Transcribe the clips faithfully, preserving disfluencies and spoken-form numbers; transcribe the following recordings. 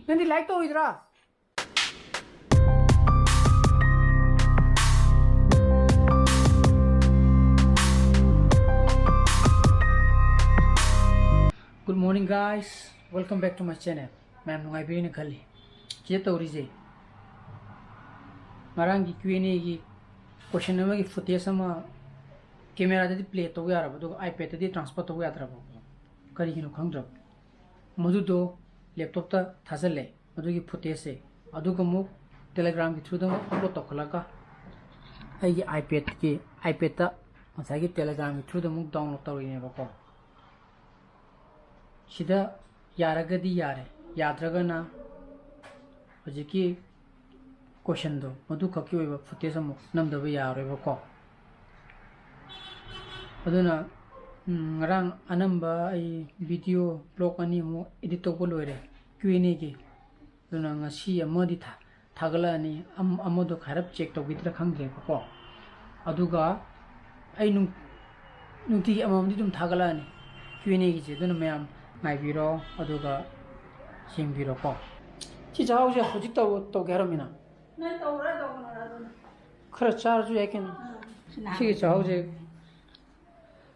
ꯅꯪꯗꯤ like ꯇꯧꯔꯣꯏꯗ꯭ꯔꯥ? Good morning, guys. Welcome back to my channel. ꯃꯌꯥꯝ ꯅꯨꯡꯉꯥꯏꯕꯤꯔꯤꯅ ꯈꯜꯂꯤ꯫ ꯁꯤꯗ ꯇꯧꯔꯤꯁꯦ, ꯉꯔꯥꯡꯒꯤ Q and Aꯒꯤ question ꯑꯃꯒꯤ footage ꯑꯃ cameraꯗꯗꯤ play ꯇꯧ ꯌꯥꯔꯕ, ꯑꯗꯨꯒ iPadꯇꯗꯤ transfer ꯇꯧ ꯌꯥꯗ꯭ꯔꯕ꯫ ꯀꯔꯤꯒꯤꯅꯣ ꯈꯪꯗ꯭ꯔꯕ꯫ ꯃꯗꯨꯗꯣ laptopꯇ ꯊꯥꯖꯤꯜꯂꯦ, ꯃꯗꯨꯒꯤ footageꯁꯦ꯫ ꯑꯗꯨꯒ ꯑꯃꯨꯛ Telegramꯒꯤ throughꯗ ꯑꯃꯨꯛ upload ꯇꯧꯈꯠꯂꯒ, ꯑꯩꯒꯤ iPadꯀꯤ, iPadꯇ ꯉꯁꯥꯏꯒꯤ Telegramꯒꯤ throughꯗ ꯑꯃꯨꯛ download ꯇꯧꯔꯤꯅꯦꯕꯀꯣ꯫ ꯁꯤꯗ ꯌꯥꯔꯒꯗꯤ ꯌꯥꯔꯦ, ꯌꯥꯗ꯭ꯔꯒꯅ ꯍꯧꯖꯤꯛꯀꯤ questionꯗꯣ, ꯃꯗꯨꯈꯛꯀꯤ ꯑꯣꯏꯕ footage ꯑꯃꯨꯛ ꯅꯝꯗꯕ ꯌꯥꯔꯣꯏꯕꯀꯣ꯫ ꯑꯗꯨꯅ, ꯎꯝ, ꯉꯔꯥꯡ ꯑꯅꯝꯕ ꯑꯩ video blog ꯑꯅꯤꯃꯨꯛ edit ꯇꯧꯕ ꯂꯣꯏꯔꯦ Q and Aꯒꯤ꯫ ꯑꯗꯨꯅ ꯉꯁꯤ ꯑꯃꯗꯤ ꯊꯥ-, ꯊꯥꯒꯠꯂꯛꯑꯅꯤ꯫ ꯑꯝ-, ꯑꯃꯗꯣ ꯍꯥꯏꯔꯞ check ꯇꯧꯕꯤꯗ꯭ꯔꯥ ꯈꯪꯗ꯭ꯔꯦꯕꯀꯣ꯫ ꯑꯗꯨꯒ ꯑꯩ ꯅꯨꯡ-, ꯅꯨꯡꯇꯤꯒꯤ ꯑꯃꯃꯝꯗꯤ ꯑꯗꯨꯝ ꯊꯥꯒꯠꯂꯛꯑꯅꯤ Q and Aꯒꯤꯁꯦ꯫ ꯑꯗꯨꯅ ꯃꯌꯥꯝ ꯉꯥꯏꯕꯤꯔꯣ, ꯑꯗꯨꯒ ꯌꯦꯡꯕꯤꯔꯣꯀꯣ꯫ ꯁꯤ ꯆꯥꯍꯧꯁꯦ ꯍꯧꯖꯤꯛ ꯇꯧ-, ꯇꯧꯒꯦ ꯍꯥꯏꯔꯝꯃꯤꯅ? ꯅꯪ ꯇꯧꯔ ꯇꯧꯔ ꯑꯗꯨꯝ꯫ ꯈꯔ ꯆꯥꯔꯁꯨ ꯌꯥꯏ ꯀꯩꯅꯣ꯫ ꯑꯥ꯫ ꯁꯤꯒꯤ ꯆꯥꯍꯧꯁꯦ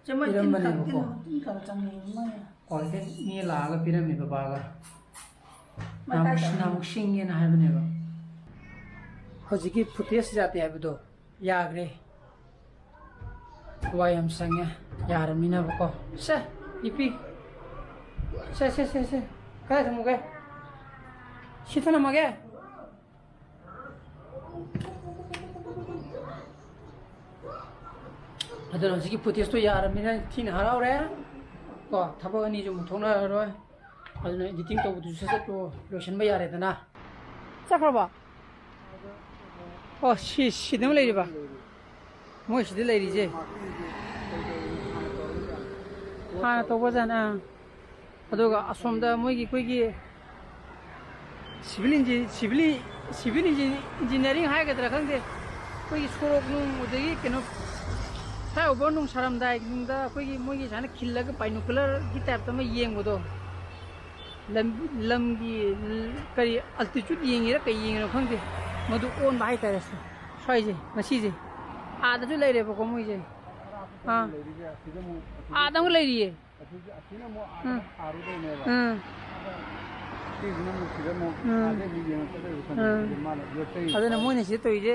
ꯆꯃꯣꯏ ꯇꯤꯟ ꯈꯔ, ꯄꯤꯔꯝꯕꯅꯦꯕꯀꯣ꯫ ꯇꯤꯟ, ꯇꯤꯟ ꯈꯔ ꯆꯪꯉꯦ, ꯃꯣꯏ꯫ ꯑꯣ, ꯁꯤ ꯃꯤ ꯂꯥꯛꯑꯒ ꯄꯤꯔꯝꯃꯦ ꯕꯕꯥꯒ꯫ ꯃꯣꯏ ꯅꯍꯥꯟꯃꯨꯛ, ꯀꯥꯏ ꯆꯠꯂꯤ? ꯅꯍꯥꯟꯃꯨꯛ ꯁꯤꯡꯉꯦꯅ ꯍꯥꯏꯕꯅꯦꯕ꯫ ꯍꯧꯖꯤꯛꯀꯤ footage ꯌꯥꯗꯦ ꯍꯥꯏꯕꯗꯣ ꯌꯥꯈ꯭ꯔꯦ꯫ ꯋꯥꯏ ꯌꯥꯝ ꯁꯪꯉꯦ, ꯌꯥꯔꯃꯤꯅꯕꯀꯣ꯫ ꯁꯦ, ꯏꯄꯤ꯫ ꯁꯦ, ꯁꯦ, ꯁꯦ, ꯁꯦ꯫ ꯀꯗꯥꯏ ꯊꯝꯃꯨꯒꯦ? ꯁꯤ ꯊꯅꯝꯃꯒꯦ? ꯑꯗꯨꯅ ꯍꯧꯖꯤꯛꯀꯤ footageꯇꯣ ꯌꯥꯔꯕꯅꯤꯅ ꯊꯤꯅ ꯍꯔꯥꯎꯔꯦ꯫ ꯀꯣ, ꯊꯕꯛ ꯑꯅꯤꯁꯨ ꯑꯃꯨꯛ ꯊꯣꯛꯅꯔꯔꯣꯏ꯫ ꯑꯗꯨꯅ editing ꯇꯧꯕꯗꯨꯁꯨ ꯁꯠ ꯁꯠ ꯂꯣ-, ꯂꯣꯏꯁꯤꯟꯕ ꯌꯥꯔꯦꯗꯅ꯫ ꯆꯠꯈ꯭ꯔꯕꯣ? ꯑꯣ, ꯁꯤ, ꯁꯤꯗ ꯑꯃ ꯂꯩꯔꯤꯕ? ꯃꯣꯏ ꯁꯤꯗ ꯂꯩꯔꯤꯁꯦ꯫ ꯍꯥꯟꯅ ꯇꯧꯕꯖꯥꯠꯅꯦ, ꯑꯥ꯫ ꯑꯗꯨꯒ ꯑꯁꯣꯝꯗ ꯃꯣꯏꯒꯤ, ꯑꯩꯈꯣꯏꯒꯤ civil engi-, civil, civil engi-, engineering ꯍꯥꯏꯒꯗ꯭ꯔꯥ ꯈꯪꯗꯦ, ꯑꯩꯈꯣꯏꯒꯤ ꯁꯣꯔꯣꯛ ꯅꯨꯡ, ꯑꯗꯒꯤ ꯀꯩꯅꯣ, flyover ꯅꯨꯡ ꯁꯥꯔꯝꯗꯥꯏ ꯅꯨꯡꯗ ꯑꯩꯈꯣꯏꯒꯤ ꯃꯣꯏꯒꯤ ꯁꯨꯃꯥꯏꯅ ꯈꯤꯜꯂꯒ binocularꯒꯤ typeꯇ ꯑꯃ ꯌꯦꯡꯕꯗꯣ, ꯂꯝ-, ꯂꯝꯒꯤ ꯀꯔꯤ altitude ꯌꯦꯡꯉꯤꯔꯥ ꯀꯩ ꯌꯦꯡꯉꯤꯅꯣ ꯈꯪꯗꯦ, ꯃꯗꯨ ꯑꯣꯟꯕ ꯍꯥꯏꯇꯥꯔꯦ꯫ ꯁ꯭ꯋꯥꯏꯁꯦ ꯉꯁꯤꯁꯦ ꯑꯥꯗꯁꯨ ꯂꯩꯔꯦꯕꯀꯣ ꯃꯣꯏꯁꯦ꯫ ꯑꯥ, ꯑꯥꯗ ꯑꯃꯨꯛ ꯂꯩꯔꯤꯌꯦ꯫ ꯑꯗꯨꯗꯤ ꯑꯁꯤꯅ ꯑꯃꯨꯛ ꯑꯥꯗ ꯎꯝ꯫ ꯊꯥꯔꯨꯗꯣꯏꯅꯦꯕ꯫ ꯎꯝ꯫ ꯑꯗ ꯁꯤꯁꯤꯅ ꯑꯃꯨꯛ ꯁꯤꯗ ꯑꯃꯨꯛ ꯎꯝ꯫ ꯑꯥꯗ ꯑꯃꯨꯛ ꯌꯦꯡꯉꯛꯀꯗꯣꯏꯕ ꯎꯝ꯫ ꯈꯪꯗꯦ꯫ ꯃꯥꯅ ꯌꯣꯠꯆꯩ꯫ ꯑꯗꯨꯅ ꯃꯣꯏꯅ ꯁꯤꯗ ꯇꯧꯔꯤꯁꯦ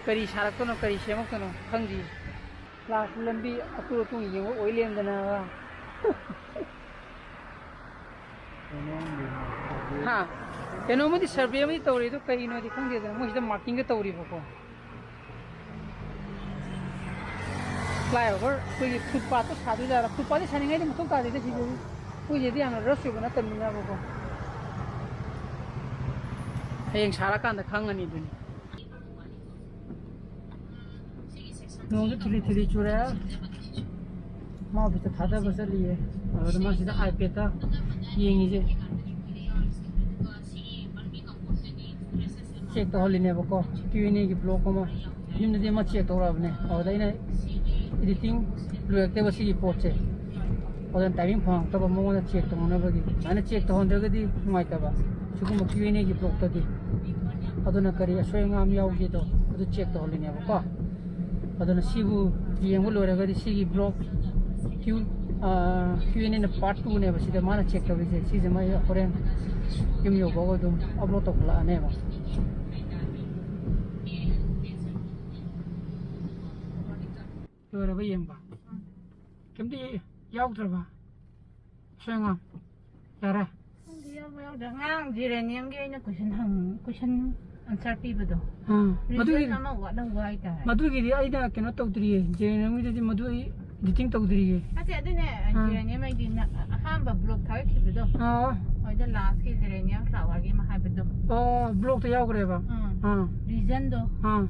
ꯀꯔꯤ ꯁꯥꯔꯛꯇꯣꯏꯅꯣ, ꯀꯔꯤ ꯁꯦꯝꯃꯛꯇꯣꯏꯅꯣ ꯈꯪꯗꯦ꯫ ꯂꯥꯁ ꯂꯝꯕꯤ ꯑꯀꯨꯠ ꯑꯇꯣꯡ ꯌꯦꯡꯕ ꯑꯣꯏ ꯂꯩꯔꯝꯗꯅꯕ꯫ ꯍꯥ? ꯀꯩꯅꯣꯝꯃꯗꯤ survey ꯑꯃꯗꯤ ꯇꯧꯔꯤ, ꯑꯗꯨ ꯀꯩꯅꯣꯗꯤ ꯈꯪꯗꯦꯗꯅ, ꯃꯣꯏ ꯁꯤꯗ markingꯒ ꯇꯧꯔꯤꯕꯀꯣ꯫ Flyover ꯑꯩꯈꯣꯏꯒꯤ footpathꯇꯣ ꯁꯥꯗꯣꯏꯖꯥꯠꯂ? Footpathꯇꯤ ꯁꯥꯅꯤꯡꯉꯥꯏꯗꯤ ꯃꯊꯧ ꯇꯥꯗꯦꯗ ꯁꯤꯗꯗꯤ꯫ ꯑꯩꯈꯣꯏꯁꯤꯗꯤ ꯌꯥꯝꯅ rush ꯑꯣꯏꯕ ꯅꯠꯇꯕꯅꯤꯅꯕꯀꯣ꯫ ꯍꯌꯦꯡ ꯁꯥꯔꯀꯥꯟꯗ ꯈꯪꯉꯅꯤ ꯑꯗꯨꯅꯤ꯫ ꯅꯣꯡꯁꯨ ꯊꯤꯂꯤ ꯊꯤꯂꯤ ꯆꯨꯔꯦ꯫ ꯃꯥ ꯑꯣꯐꯤꯁꯇ ꯊꯥꯗꯕ ꯆꯠꯂꯤꯌꯦ꯫ ꯑꯗꯨꯗ ꯃꯥ ꯁꯤꯗ iPadꯇ ꯌꯦꯡꯉꯤꯁꯦ꯫ Check ꯇꯧꯍꯜꯂꯤꯅꯦꯕꯀꯣ꯫ Q and Aꯒꯤ vlog ꯑꯃ ꯌꯨꯝꯗꯗꯤ ꯑꯃ check ꯇꯧꯔꯛꯑꯕꯅꯦ꯫ ꯑꯗꯨꯗ ꯑꯩꯅ editing ꯂꯣꯏꯔꯛꯇꯦꯕ ꯁꯤꯒꯤ ꯄꯣꯠꯁꯦ꯫ ꯑꯗꯨꯅ timing ꯐꯪꯉꯛꯇꯕ ꯃꯉꯣꯟꯗ check ꯇꯧꯅꯅꯕꯒꯤ꯫ ꯑꯗꯨꯃꯥꯏꯅ check ꯇꯧꯍꯟꯗ꯭ꯔꯒꯗꯤ ꯅꯨꯡꯉꯥꯏꯇꯕ꯫ ꯁꯤꯒꯨꯝꯕ Q and Aꯒꯤ vlogꯇꯗꯤ꯫ ꯑꯗꯨꯅ ꯀꯔꯤ ꯑꯁꯣꯏ ꯑꯉꯥꯝ ꯌꯥꯎꯒꯦꯗꯣ ꯑꯗꯨ check ꯇꯧꯍꯜꯂꯤꯅꯦꯕꯀꯣ꯫ ꯑꯗꯨꯅ ꯁꯤꯕꯨ ꯌꯦꯡꯕ ꯂꯣꯏꯔꯒꯗꯤ ꯁꯤꯒꯤ vlog Q, ah, Q and Aꯅ part twoꯅꯦꯕ꯫ ꯁꯤꯗ ꯃꯥꯅ check ꯇꯧꯔꯤꯁꯦ꯫ ꯁꯤꯁꯦ ꯃꯥ ꯍꯣꯔꯦꯟ ꯌꯨꯝ ꯌꯧꯕꯒ ꯑꯗꯨꯝ upload ꯇꯧꯈꯠꯂꯛꯑꯅꯦꯕ꯫ ꯂꯣꯏꯔꯕ ꯌꯦꯡꯕ? ꯀꯩꯝꯇ ꯌꯥꯎꯗ꯭ꯔꯕ? ꯑꯁꯣꯏ ꯑꯉꯥꯝ? ꯌꯥꯔꯦ? ꯈꯪꯗꯦ, ꯌꯥꯎꯕ ꯌꯥꯎꯗ꯭ꯔꯦ꯫ ꯑꯉꯥꯡ geraniumꯒꯤ ꯑꯩꯅ question ꯍꯪ-, question answer ꯄꯤꯕꯗꯣ꯫ ꯑꯥ, reason ꯃꯗꯨꯒꯤ, ꯑꯃ ꯋꯥꯠꯍꯧꯕ ꯍꯥꯏꯇꯥꯔꯦ꯫ ꯃꯗꯨꯒꯤꯗꯤ ꯑꯩꯅ ꯀꯩꯅꯣ ꯇꯧꯗ꯭ꯔꯤꯌꯦ, geraniumꯒꯤꯗꯨꯗꯤ ꯃꯗꯨ ꯑꯩ editing ꯇꯧꯗ꯭ꯔꯤꯌꯦ꯫ ꯅꯠꯇꯦ, ꯑꯗꯨꯅꯦ, ꯑꯥ꯫ Geranium ꯑꯩꯗꯤ ꯅ-, ꯑꯍꯥꯟꯕ vlog ꯊꯥꯒꯠꯈꯤꯕꯗꯣ꯫ ꯑꯥ꯫ ꯍꯣꯏꯗ lastꯀꯤ geranium flowerꯒꯤ ꯑꯃ ꯍꯥꯏꯕꯗꯣ꯫ ꯑꯣ, vlogꯇ ꯌꯥꯎꯈ꯭ꯔꯦꯕ? ꯎꯝ꯫ ꯑꯥ꯫ Reasonꯗꯣ꯫ ꯑꯥ꯫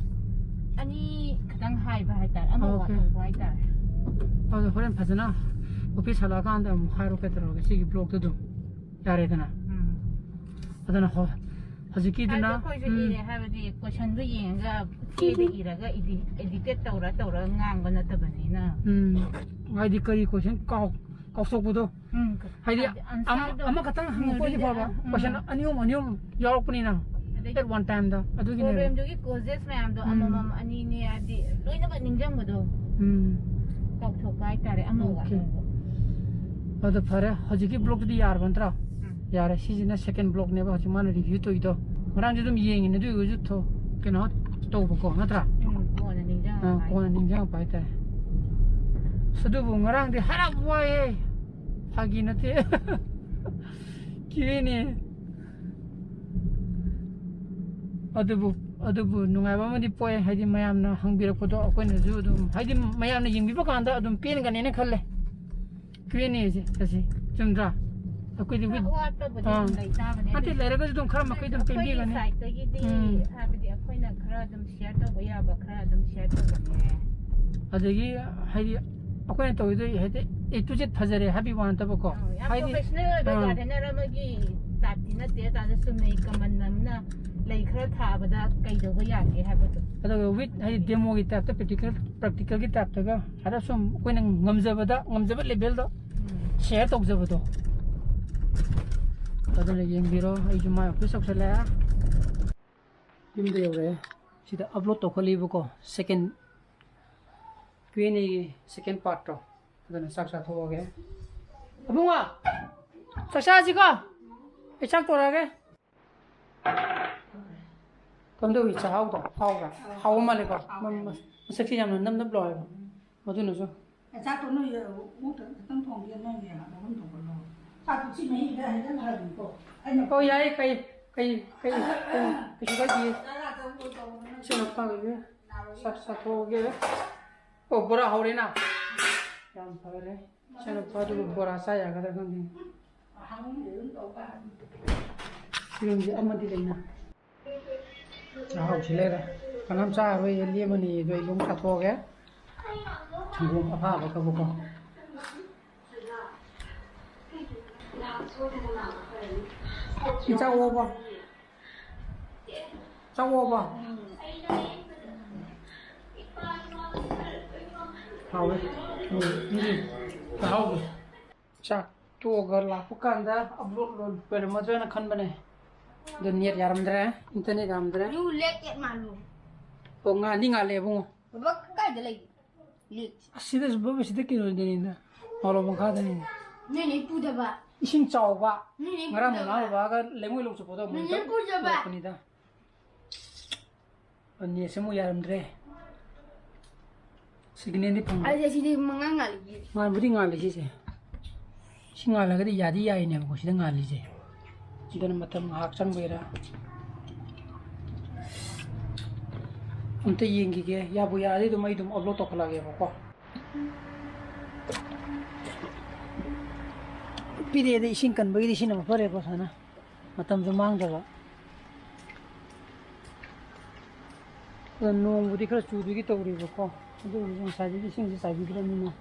ꯑꯅꯤ ꯈꯛꯇꯪ ꯍꯥꯏꯕ ꯍꯥꯏꯇꯥꯔꯦ, ꯑꯃ okay꯫ ꯋꯥꯠꯍꯧꯕ ꯍꯥꯏꯇꯥꯔꯦ꯫ ꯑꯗꯣ ꯍꯣꯔꯦꯟ ꯐꯖꯅ office ꯍꯜꯂꯛꯑꯀꯥꯟꯗ ꯑꯃꯨꯛ ꯍꯥꯏꯔꯣ ꯀꯩꯗꯧꯔꯒꯦ, ꯁꯤꯒꯤ vlogꯇ ꯑꯗꯨꯝ ꯌꯥꯔꯦꯗꯅ꯫ ꯎꯝ꯫ ꯑꯗꯨꯅ ꯍꯣ-, ꯍꯧꯖꯤꯛꯀꯤꯗꯨꯅ, ꯍꯥꯏꯗꯤ ꯑꯩꯈꯣꯏꯁꯨ ꯎꯝ꯫ ꯏꯔꯦ ꯍꯥꯏꯕꯗꯤ questionꯗꯨ ꯌꯦꯡꯉꯒ ꯆꯦꯗ ꯏꯔꯒ ꯏꯗꯤ-, edited ꯇꯧꯔ ꯇꯧꯔꯒ ꯉꯥꯡꯕ ꯅꯠꯇꯕꯅꯤꯅ꯫ ꯎꯝ꯫ ꯍꯥꯏꯗꯤ ꯀꯔꯤ question ꯀꯥꯎ-, ꯀꯥꯎꯊꯣꯛꯄꯗꯣ꯫ ꯎꯝ꯫ ꯍꯥꯏꯗꯤ ꯍꯥꯏꯗꯤ ꯑꯝ- answerꯗꯣ ꯑꯃꯈꯛꯇꯪ ꯍꯪꯉꯛꯄꯗꯤ ꯎꯝ, ꯐꯕ꯫ ꯎꯝ꯫ Question ꯑꯅꯤ ꯑꯍꯨꯝ ꯑꯅꯤ ꯑꯍꯨꯝ ꯌꯥꯎꯔꯛꯄꯅꯤꯅ꯫ ꯑꯗꯩ At one timeꯗ ꯑꯗꯨꯒꯤꯅꯦ꯫ problemꯗꯨꯒꯤ causes ꯃꯌꯥꯝꯗꯣ ꯎꯝ꯫ ꯑꯃꯃꯝ ꯑꯅꯤꯅꯦ ꯍꯥꯏꯗꯤ ꯂꯣꯏꯅꯃꯛ ꯅꯤꯡꯁꯤꯡꯕꯗꯣ ꯎꯝ꯫ ꯀꯥꯎꯊꯣꯛꯄ ꯍꯥꯏꯇꯥꯔꯦ ꯑꯃꯒ Okay꯫ ꯑꯃꯒ꯫ ꯑꯗꯣ ꯐꯔꯦ, ꯍꯧꯖꯤꯛꯀꯤ blockꯇꯨꯗꯤ ꯌꯥꯔꯕ ꯅꯠꯇ꯭ꯔꯥ? ꯎꯝ꯫ ꯌꯥꯔꯦ, ꯁꯤꯁꯤꯅ second blockꯅꯦꯕ ꯍꯧꯖꯤꯛ ꯃꯥꯅ review ꯇꯧꯔꯤꯗꯣ꯫ ꯉꯔꯥꯡꯁꯨ ꯑꯗꯨꯝ ꯌꯦꯡꯉꯤꯅꯦ, ꯑꯗꯨ ꯑꯣꯏꯔꯒꯁꯨ ꯊꯣ- ꯀꯩꯅꯣ ꯇꯧꯕꯀꯣ, ꯅꯠꯇ꯭ꯔꯥ? ꯎꯝ, ꯀꯣꯟꯅ ꯅꯤꯡꯁꯤꯡꯉꯛꯄ ꯑꯥ, ꯍꯥꯏ꯫ ꯀꯣꯟꯅ ꯅꯤꯡꯁꯤꯡꯉꯛꯄ ꯍꯥꯏꯇꯥꯔꯦ꯫ ꯑꯁ, ꯑꯗꯨꯕꯨ ꯉꯔꯥꯡꯗꯤ ꯍꯔꯥꯎꯕ ꯋꯥꯏꯍꯦ꯫ ꯐꯥꯒꯤ ꯅꯠꯇꯦ꯫ ꯀꯤꯔꯤꯅꯦ꯫ ꯑꯗꯨꯕꯨ ꯑꯗꯨꯕꯨ ꯅꯨꯡꯉꯥꯏꯕ ꯑꯃꯗꯤ ꯄꯣꯛꯑꯦ, ꯍꯥꯏꯗꯤ ꯃꯌꯥꯝꯅ ꯍꯪꯕꯤꯔꯛꯄꯗꯣ ꯑꯩꯈꯣꯏꯅꯁꯨ ꯑꯗꯨꯝ, ꯍꯥꯏꯗꯤ ꯃꯌꯥꯝꯅ ꯌꯦꯡꯕꯤꯕ ꯀꯥꯟꯗ ꯑꯗꯨꯝ ꯄꯦꯟꯒꯅꯦꯅ ꯈꯜꯂꯦ꯫ Q and Aꯁꯦ ꯑꯁꯤ ꯆꯨꯝꯗ꯭ꯔꯥ? ꯑꯩꯈꯣꯏꯗꯤ ꯈꯔ with- ꯑꯋꯥꯠꯄꯕꯨꯗꯤ ꯑꯥ꯫ ꯑꯗꯨꯝ ꯂꯩ ꯇꯥꯕꯅꯦ꯫ ꯅꯠꯇꯦ, ꯑꯗꯨ ꯂꯩꯔꯒꯁꯨ ꯑꯗꯨꯝ ꯈꯔ ꯃꯈꯩ ꯑꯗꯨꯝ ꯑꯩꯈꯣꯏꯒꯤ ꯄꯦꯟꯕꯤꯒꯅꯤ꯫ Sideꯇꯒꯤꯗꯤ ꯎꯝ꯫ ꯍꯥꯏꯕꯗꯤ ꯑꯩꯈꯣꯏꯅ ꯈꯔ ꯑꯗꯨꯝ share ꯇꯧꯕ ꯌꯥꯕ ꯈꯔ ꯑꯗꯨꯝ share ꯇꯧꯕꯅꯦ꯫ ꯑꯗꯒꯤ ꯍꯥꯏꯗꯤ ꯑꯩꯈꯣꯏꯅ ꯇꯧꯔꯤꯗꯣ ꯍꯥꯏꯗꯤ A to Z ꯐꯖꯔꯦ ꯍꯥꯏꯕꯒꯤ ꯋꯥ ꯅꯠꯇꯕꯀꯣ꯫ ꯑꯧ, ꯌꯥꯝ ꯍꯥꯏꯗꯤ professional ꯑꯣꯏꯕ ꯑꯥ꯫ Gardener ꯑꯃꯒꯤ typeꯇꯤ ꯅꯠꯇꯦ, ꯇꯥꯔꯁꯨ ꯆꯨꯝꯅꯩ common ꯑꯃꯅ ꯂꯩ ꯈꯔ ꯊꯥꯕꯗ ꯀꯩꯗꯧꯕ ꯌꯥꯒꯦ ꯍꯥꯏꯕꯗꯣ꯫ ꯑꯗꯨꯒ with ꯍꯥꯏꯗꯤ demoꯒꯤ typeꯇ, practical practicalꯒꯤ typeꯇꯒ ꯍꯥꯏꯔꯞ ꯁꯨꯝ ꯑꯩꯈꯣꯏꯅ ꯉꯝꯖꯕꯗ, ꯉꯝꯖꯕ levelꯗ ꯎꯝ꯫ share ꯇꯧꯖꯕꯗꯣ꯫ ꯑꯗꯨꯅ ꯌꯦꯡꯕꯤꯔꯣ, ꯑꯩꯁꯨ my office ꯌꯧꯁꯜꯂꯛꯑꯦ꯫ ꯌꯨꯝꯗ ꯌꯧꯔꯛꯑꯦ꯫ ꯁꯤꯗ upload ꯇꯧꯈꯠꯂꯤꯕꯀꯣ, second Q and Aꯒꯤ second partꯇꯣ꯫ ꯑꯗꯨꯅ ꯆꯥꯛ ꯆꯥꯊꯣꯛꯑꯒꯦ꯫ ꯑꯕꯨꯡꯉꯣ, ꯆꯥꯛ ꯆꯥꯁꯤꯀꯣ꯫ ꯑꯩ ꯆꯥꯛ ꯇꯧꯔꯛꯑꯒꯦ꯫ ꯀꯝꯗꯧꯏ ꯆꯥꯛꯍꯥꯎꯗꯣ? ꯍꯥꯎꯕ꯭ꯔꯥ? ꯍꯥꯎꯕ ꯃꯥꯜꯂꯦꯀꯣ? ꯃ-, ꯃ-, ꯃꯁꯛꯁꯦ ꯌꯥꯝꯅ ꯅꯞ ꯅꯞ ꯂꯥꯎꯋꯦꯕ꯫ ꯃꯗꯨꯅꯁꯨ꯫ ꯆꯥꯛꯇꯣ ꯅꯣꯏ ꯑꯃꯨꯛ ꯈꯤꯇꯪ ꯊꯣꯡꯒꯦ, ꯅꯣꯏ ꯃꯌꯥꯝ ꯑꯗꯨꯝ ꯊꯣꯡꯒꯠꯂꯣ꯫ ꯆꯥꯛꯇꯣ ꯁꯤ ꯃꯍꯤꯗ ꯍꯩꯖꯤꯜꯂꯛꯑꯗꯤꯀꯣ꯫ ꯑꯩꯅ ꯑꯣ, ꯌꯥꯏꯌꯦ꯫ ꯀꯩ, ꯀꯩ, ꯀꯩ, ꯀꯩ, ꯀꯩꯁꯨ ꯀꯥꯏꯗꯦ꯫ ꯆꯥꯛ ꯆꯥꯊꯣꯛꯑꯣ ꯇꯧꯕꯗꯣ ꯅꯪ ꯁꯤꯅ ꯐꯔꯦ꯫ ꯅꯥꯔꯣꯏ꯫ ꯆꯥꯛ ꯆꯥꯊꯣꯛꯑꯒꯦ꯫ ꯑꯣ, ꯕꯣꯔꯥ ꯍꯧꯔꯦꯅ꯫ ꯌꯥꯝ ꯐꯔꯦ꯫ ꯏꯆꯥꯅꯨꯄꯥꯗꯨꯕꯨ ꯕꯣꯔꯥ ꯆꯥ ꯌꯥꯒꯗ꯭ꯔꯥ ꯈꯪꯗꯦ꯫ ꯐꯤꯔꯣꯟꯁꯦ ꯑꯃꯗꯤ ꯂꯩꯅ꯫ ꯆꯥꯛꯍꯥꯎꯁꯤ ꯂꯩꯔꯦ꯫ ꯀꯅꯥꯝ ꯆꯥꯔꯔꯣꯏ, ꯂꯦꯝꯃꯅꯤ꯫ ꯑꯗꯣ ꯑꯩ ꯑꯗꯨꯝ ꯆꯥꯊꯣꯛꯑꯒꯦ꯫ ꯁꯪꯒꯣꯝ ꯑꯐꯥꯕ ꯀꯕꯀꯣ꯫ ꯏꯆꯥ ꯑꯣꯕ꯫ ꯆꯥꯛ ꯑꯣꯕ꯫ ꯍꯥꯎꯋꯦ꯫ ꯎꯝ, ꯎꯝ꯫ ꯆꯥꯛꯍꯥꯎꯗꯣ꯫ ꯆꯥꯛ ꯇꯣꯛꯑꯒ ꯂꯥꯛꯄ ꯀꯥꯟꯗ ꯑꯞꯂꯣꯗ ꯂꯣꯏꯔꯝꯃꯗ꯭ꯔꯥꯅ ꯈꯟꯕꯅꯦ, ꯑꯗꯣ ꯅꯦꯠ ꯌꯥꯔꯝꯗ꯭ꯔꯦ, ꯏꯟꯇꯔꯅꯦꯠ ꯌꯥꯔꯝꯗ꯭ꯔꯦ꯫ ꯌꯨ ꯂꯦꯛ ꯑꯦꯠ ꯃꯥꯜꯂꯨ꯫ ꯑꯣ, ꯉꯥꯟꯗꯤ ꯉꯥꯜꯂꯦ ꯏꯕꯨꯡꯉꯣ꯫ ꯕꯕꯥ ꯀꯥꯏꯗ ꯂꯩꯒꯦ? ꯂꯦꯛ꯫ ꯑꯁꯤꯗꯁꯨ ꯕꯕꯥ ꯁꯤꯗ ꯀꯩꯅꯣꯗꯅꯤꯅ, ꯃꯥꯂꯣꯝ ꯃꯈꯥꯗꯅꯤꯅ꯫ ꯅꯣꯏꯅꯦ ꯄꯨꯗꯕ꯫ ꯏꯁꯤꯡ ꯆꯥꯎꯕ꯫ ꯅꯣꯏꯅꯦ ꯉꯔꯥꯡ ꯄꯨꯗꯕ꯫ ꯃꯃꯥ ꯕꯕꯥꯒ ꯂꯩꯉꯣꯏ ꯂꯧ ꯆꯠꯄꯗꯣ ꯑꯃꯨꯛ ꯅꯣꯏꯅꯦ ꯄꯨꯗꯕ꯫ ꯄꯨꯔꯛꯄꯅꯤꯗ꯫ ꯅꯦꯠꯁꯦ ꯑꯃꯨꯛ ꯌꯥꯔꯝꯗ꯭ꯔꯦ꯫ ꯁꯤꯒꯅꯦꯜꯗꯤ ꯐꯪꯕ꯫ ꯑꯩꯗꯤ ꯁꯤꯗꯤ ꯃꯉꯥ ꯉꯥꯜꯂꯤꯁꯦ꯫ ꯉꯥꯟꯕꯨꯗꯤ ꯉꯥꯜꯂꯤ ꯁꯤꯁꯦ꯫ ꯁꯤ ꯉꯥꯜꯂꯒꯗꯤ ꯌꯥꯗꯤ ꯌꯥꯏꯅꯦꯕꯀꯣ, ꯁꯤꯗ ꯉꯥꯜꯂꯤꯁꯦ꯫ ꯑꯗꯨꯅ ꯃꯇꯝ ꯉꯥꯏꯍꯥꯛ ꯆꯪꯕꯩꯔꯥ꯫ ꯑꯝꯇ ꯌꯦꯡꯈꯤꯒꯦ꯫ ꯌꯥꯕꯨ ꯌꯥꯔꯗꯤ ꯑꯗꯨꯝ ꯑꯩ ꯑꯗꯨꯝ ꯑꯞꯂꯣꯗ ꯇꯧꯈꯠꯂꯛꯑꯒꯦꯕꯀꯣ꯫ ꯄꯤꯔꯛꯑꯦꯗ, ꯏꯁꯤꯡ ꯀꯟꯕꯒꯤꯗꯤ ꯁꯤꯅ ꯃꯐꯔꯦꯀꯣ, ꯁꯨꯃꯥꯏꯅ꯫ ꯃꯇꯝꯁꯨ ꯃꯥꯡꯗꯕ꯫ ꯑꯗꯣ ꯅꯣꯡꯕꯨꯗꯤ ꯈꯔ ꯆꯨꯗꯣꯏꯒꯤ ꯇꯧꯔꯤꯕꯀꯣ, ꯑꯗꯨ ꯑꯣꯏꯔꯁꯨ ꯉꯁꯥꯏꯗꯒꯤ ꯏꯁꯤꯡꯁꯦ ꯆꯥꯏꯕꯤꯗ꯭ꯔꯕꯅꯤꯅ꯫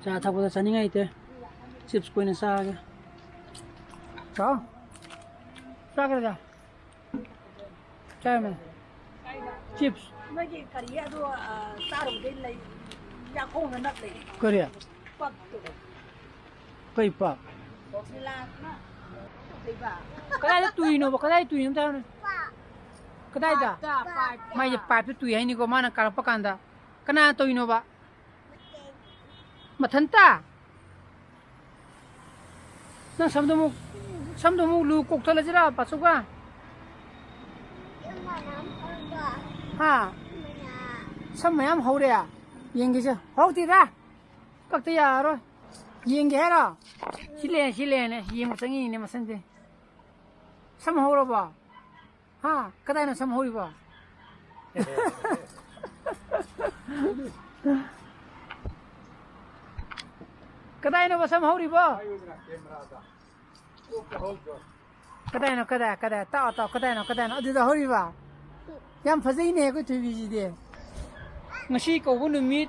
ꯆꯥ ꯊꯛꯄꯗ ꯆꯥꯅꯤꯡꯉꯥꯏ ꯂꯩꯇꯦ꯫ ꯆꯤꯞꯁ ꯑꯣꯏꯅ ꯆꯥꯒꯦ꯫ ꯆꯥꯎ꯫ ꯆꯥꯒ꯭ꯔꯦꯗ꯫ ꯆꯥꯔꯝꯃꯦ꯫ ꯆꯤꯞꯁ꯫ ꯅꯣꯏꯒꯤ ꯀꯔꯤ ꯑꯗꯨ, ꯑ, ꯆꯥꯔꯨꯕꯗꯩ ꯂꯩ, ꯌꯥꯈꯣꯡꯗ ꯅꯞ ꯂꯩ꯫ ꯀꯔꯤ? ꯄꯛꯇꯣ꯫ ꯀꯩ ꯄꯛ? ꯂꯥꯛꯅ ꯀꯩꯕ? ꯀꯗꯥꯏꯗ ꯇꯨꯏꯅꯣꯕ? ꯀꯗꯥꯏ ꯇꯨꯏꯅꯣ ꯑꯝꯇ ꯍꯥꯏꯔꯣꯅꯦ꯫ ꯀꯗꯥꯏꯗ? ꯄꯥꯏꯞꯇ, ꯄꯥꯏꯞꯇ꯫ ꯃꯥꯏꯁꯦ ꯄꯥꯏꯞꯇ ꯇꯨꯏ ꯍꯥꯏꯅꯤꯀꯣ, ꯃꯥꯅ ꯀꯥꯔꯛꯄ ꯀꯥꯟꯗ꯫ ꯀꯅꯥꯅ ꯇꯧꯔꯤꯅꯣꯕ? ꯃꯊꯟꯇ? ꯅꯪ ꯁꯝꯗꯣ ꯑꯃꯨꯛ, ꯁꯝꯗꯣ ꯑꯃꯨꯛ ꯂꯨ ꯀꯣꯛꯊꯠꯂꯁꯤꯔꯥ, ꯄꯥꯆꯧꯒ? ꯍꯥ? ꯁꯝ ꯃꯌꯥꯝ ꯍꯧꯔꯦ? ꯌꯦꯡꯒꯦꯁꯦ꯫ ꯍꯧꯗꯦꯗ꯫ ꯀꯛꯇ ꯌꯥꯔꯔꯣꯏ꯫ ꯌꯦꯡꯒꯦ ꯍꯥꯏꯔꯣ? ꯁꯤ ꯂꯩꯔꯦ, ꯁꯤ ꯂꯩꯔꯦ꯫ ꯌꯦꯡꯕ ꯆꯪꯉꯤꯅꯦ ꯃꯁꯝꯁꯦ꯫ ꯁꯝ ꯍꯧꯔꯕꯣ? ꯍꯥ? ꯀꯗꯥꯏꯅꯣ ꯁꯝ ꯍꯧꯔꯤꯕꯣ? ꯀꯗꯥꯏꯅꯣꯕ ꯁꯝ ꯍꯧꯔꯤꯕꯣ? ꯀꯗꯥꯏꯅꯣ, ꯀꯗꯥꯏ, ꯀꯗꯥꯏ? ꯇꯥꯛꯑꯣ, ꯇꯥꯛꯑꯣ, ꯀꯗꯥꯏꯅꯣ, ꯀꯗꯥꯏꯅꯣ? ꯑꯗꯨꯗ ꯍꯧꯔꯤꯕ? ꯌꯥꯝ ꯐꯖꯩꯅꯦ ꯑꯩꯈꯣꯏ ꯊꯣꯏꯕꯤꯁꯤꯗꯤ꯫ ꯉꯁꯤ ꯀꯧꯕ ꯅꯨꯃꯤꯠ,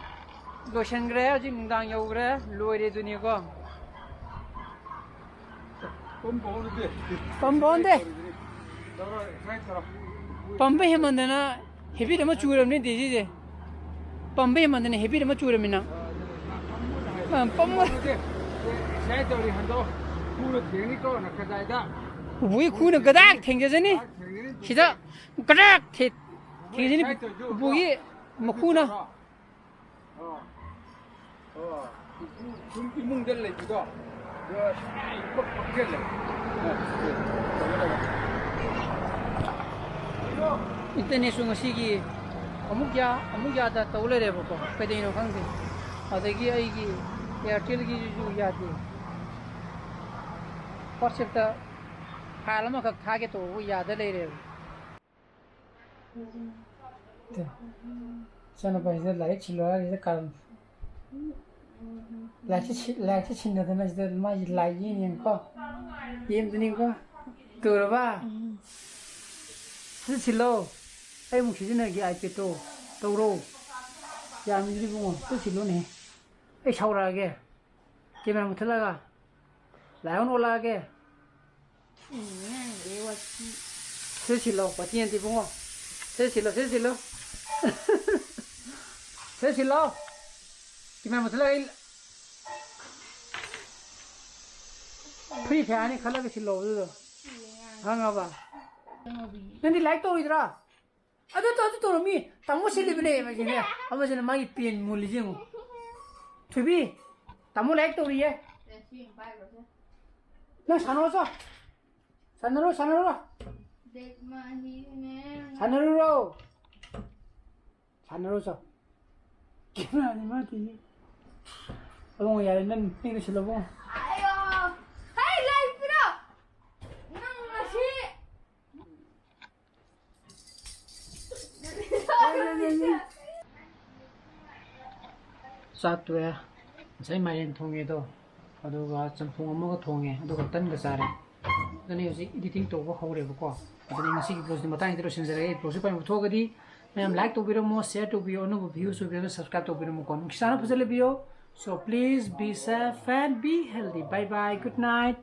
ꯂꯣꯏꯁꯤꯟꯈ꯭ꯔꯦ, ꯍꯧꯖꯤꯛ ꯅꯨꯡꯗꯥꯡ ꯌꯧꯈ꯭ꯔꯦ, ꯂꯣꯏꯔꯦ ꯑꯗꯨꯅꯤꯀꯣ꯫ ꯄꯝ ꯄꯧꯔꯗꯤ ꯄꯝꯕꯣꯟꯗꯦ꯫ ꯇꯧꯔꯣ, ꯁꯨꯃꯥꯏꯅ ꯇꯧꯔꯣ꯫ ꯄꯝꯕ ꯍꯦꯟꯃꯟꯗꯅ ꯍꯦꯕꯤꯠ ꯑꯃ ꯆꯨꯔꯕꯅꯤ ꯁꯤꯁꯦ꯫ ꯄꯝꯕ ꯍꯦꯟꯃꯟꯗꯅ ꯍꯦꯕꯤꯠ ꯑꯃ ꯆꯨꯔꯃꯤꯅ꯫ ꯑ, ꯄꯝꯕ ꯁꯨꯃꯥꯏꯅ ꯇꯧꯔꯤ ꯍꯟꯗꯣꯛ꯫ ꯈꯨꯅ ꯊꯦꯡꯅꯤꯀꯣ ꯅꯈꯖꯥꯏꯗ꯫ ꯎꯕꯨꯒꯤ ꯈꯨꯅ ꯒꯗꯥꯛ ꯊꯦꯡꯖꯖꯅꯤ꯫ ꯊꯦꯡꯅꯤ꯫ ꯁꯤꯗ ꯒꯗꯥꯛ ꯊꯦ- ꯊꯦꯡꯖꯅꯤ꯫ ꯎꯕꯨꯒꯤ ꯃꯈꯨꯅ꯫ ꯑꯣ꯫ ꯑꯣ꯫ ꯏꯃꯨꯡ-, ꯏꯃꯨꯡꯗ ꯂꯩꯕꯗꯣ꯫ ꯑꯗꯣ ꯁꯨꯃꯥꯏꯅ ꯄꯛ-, ꯄꯛꯁꯤꯜꯂꯦ꯫ ꯏꯟꯇꯔꯅꯦꯠꯁꯨ ꯉꯁꯤꯒꯤ ꯑꯃꯨꯛ ꯌꯥ ꯑꯃꯨꯛ ꯌꯥꯗ ꯇꯧ ꯂꯩꯔꯦꯕꯀꯣ, ꯀꯩꯗꯧꯅꯣ ꯈꯪꯗꯦ꯫ ꯑꯗꯒꯤ ꯑꯩꯒꯤ ꯑꯦꯌꯥꯔꯇꯦꯜꯒꯤꯁꯤꯁꯨ ꯌꯥꯗꯦ꯫ ꯋꯥꯆꯦꯞꯇ ꯐꯥꯏꯜ ꯑꯃꯈꯛ ꯊꯥꯒꯦ ꯇꯧꯕ ꯌꯥꯗ ꯂꯩꯔꯦꯕ꯫ ꯏꯆꯥꯅꯨꯄꯥꯁꯤꯗ ꯂꯥꯏꯔꯤꯛ ꯁꯤꯜꯂꯣ ꯍꯥꯏꯔꯤꯁꯤꯗ ꯀꯥꯔꯟ꯫ ꯂꯥꯏꯔꯤꯛꯁꯦ ꯁꯤ-, ꯂꯥꯏꯔꯤꯛꯁꯦ ꯁꯤꯟꯅꯗꯅ ꯁꯤꯗ ꯃꯥꯒꯤ ꯂꯥꯏ ꯌꯦꯡꯉꯦꯕꯀꯣ꯫ ꯌꯦꯡꯗꯨꯅꯤꯀꯣ꯫ ꯇꯧꯔꯕ? ꯁꯤꯗ ꯁꯤꯜꯂꯣ꯫ ꯑꯩ ꯑꯃꯨꯛ ꯁꯤꯖꯤꯟꯅꯒꯦ iPadꯇꯣ꯫ ꯇꯧꯔꯣ꯫ ꯌꯥꯝꯃꯤꯗꯨꯗꯤ ꯏꯕꯨꯡꯉꯣ꯫ ꯁꯤꯗ ꯁꯤꯜꯂꯣꯅꯦ꯫ ꯑꯩ ꯁꯥꯎꯔꯛꯑꯒꯦ꯫ ꯀꯦꯃꯦꯔꯥ ꯃꯨꯠꯊꯠꯂꯒ꯫ ꯂꯥꯏꯑꯣꯟ ꯑꯣꯜꯂꯛꯑꯒꯦ꯫ ꯁꯤ ꯁꯤꯜꯂꯣ, ꯋꯥꯊꯤ ꯅꯠꯇꯦ ꯏꯕꯨꯡꯉꯣ꯫ ꯁꯤ ꯁꯤꯜꯂꯣ, ꯁꯤ ꯁꯤꯜꯂꯣ꯫ ꯁꯤ ꯁꯤꯜꯂꯣ꯫ ꯀꯦꯃꯦꯔꯥ ꯃꯨꯠꯊꯠꯂꯒ ꯑꯩ free fire ꯅꯤ ꯈꯜꯂꯒ ꯁꯤꯜꯂꯣ ꯑꯗꯨꯗꯣ꯫ ꯈꯪꯉꯕ? ꯅꯪꯗꯤ ꯂꯥꯏꯔꯤꯛ ꯇꯧꯔꯤꯗ꯭ꯔꯥ? ꯑꯗꯨ ꯇꯧ-, ꯑꯗꯨ ꯇꯧꯔꯝꯃꯤ꯫ ꯇꯥꯃꯣ ꯁꯤꯜꯂꯤꯕꯅꯦ ꯑꯃꯁꯤꯅ꯫ ꯑꯃꯁꯤꯅ ꯃꯥꯒꯤ ꯄꯦꯟ ꯃꯨꯜꯂꯤꯁꯦ ꯌꯦꯡꯉꯣ꯫ ꯊꯣꯏꯕꯤ, ꯇꯥꯃꯣ ꯂꯥꯏꯔꯤꯛ ꯇꯧꯔꯤꯌꯦ꯫ ꯅꯪ ꯁꯥꯟꯅꯔꯣ ꯆꯣ꯫ ꯁꯥꯟꯅꯔꯣ, ꯁꯥꯟꯅꯔꯣ꯫ ꯁꯥꯟꯅꯔꯨꯔꯣ꯫ ꯁꯥꯟꯅꯔꯣ ꯆꯣ꯫ ꯀꯦꯃꯦꯔꯥꯅꯤ ꯃꯥ ꯇꯤꯚꯤ꯫ ꯑꯕꯨꯡꯉꯣ ꯌꯥꯔꯦ, ꯅꯪ ꯅꯪ ꯂꯣꯏꯁꯤꯜꯂꯣ ꯑꯕꯨꯡꯉꯣ꯫ ꯑꯌꯣ! ꯍꯩ, ꯂꯥꯏ ꯄꯤꯔꯣ! ꯅꯪ ꯉꯁꯤ ꯆꯥꯛ ꯇꯣꯛꯑꯦ꯫ ꯉꯁꯥꯏ ꯃꯥꯏꯔꯦꯟ ꯊꯣꯡꯉꯦꯗꯣ, ꯑꯗꯨꯒ ꯆꯝꯊꯣꯡ ꯑꯃꯒ ꯊꯣꯡꯉꯦ, ꯑꯗꯨꯒ ꯇꯟꯒ ꯆꯥꯔꯦ꯫ ꯑꯗꯨꯅ ꯍꯧꯖꯤꯛ editing ꯇꯧꯕ ꯍꯧꯔꯦꯕꯀꯣ꯫ ꯑꯗꯨꯅ ꯉꯁꯤꯒꯤ vlogꯁꯤ ꯃꯇꯥꯡꯁꯤꯗ ꯂꯣꯏꯁꯤꯟꯖꯔꯒꯦ꯫ Vlogꯁꯤ ꯄꯥꯝꯕꯤꯕ ꯊꯣꯛꯑꯒꯗꯤ ꯃꯌꯥꯝ like ꯇꯧꯕꯤꯔꯝꯃꯣ, share ꯇꯧꯕꯤꯌꯣ, ꯑꯅꯧꯕ views ꯑꯣꯏꯕꯤꯔꯝꯃꯣ, subscribe ꯇꯧꯕꯤꯔꯝꯃꯣꯀꯣ꯫ ꯅꯨꯡꯁꯤ ꯆꯥꯟꯅ ꯐꯖꯅ ꯂꯩꯕꯤꯌꯣ꯫ So please be safe and be healthy. Bye bye. Good night.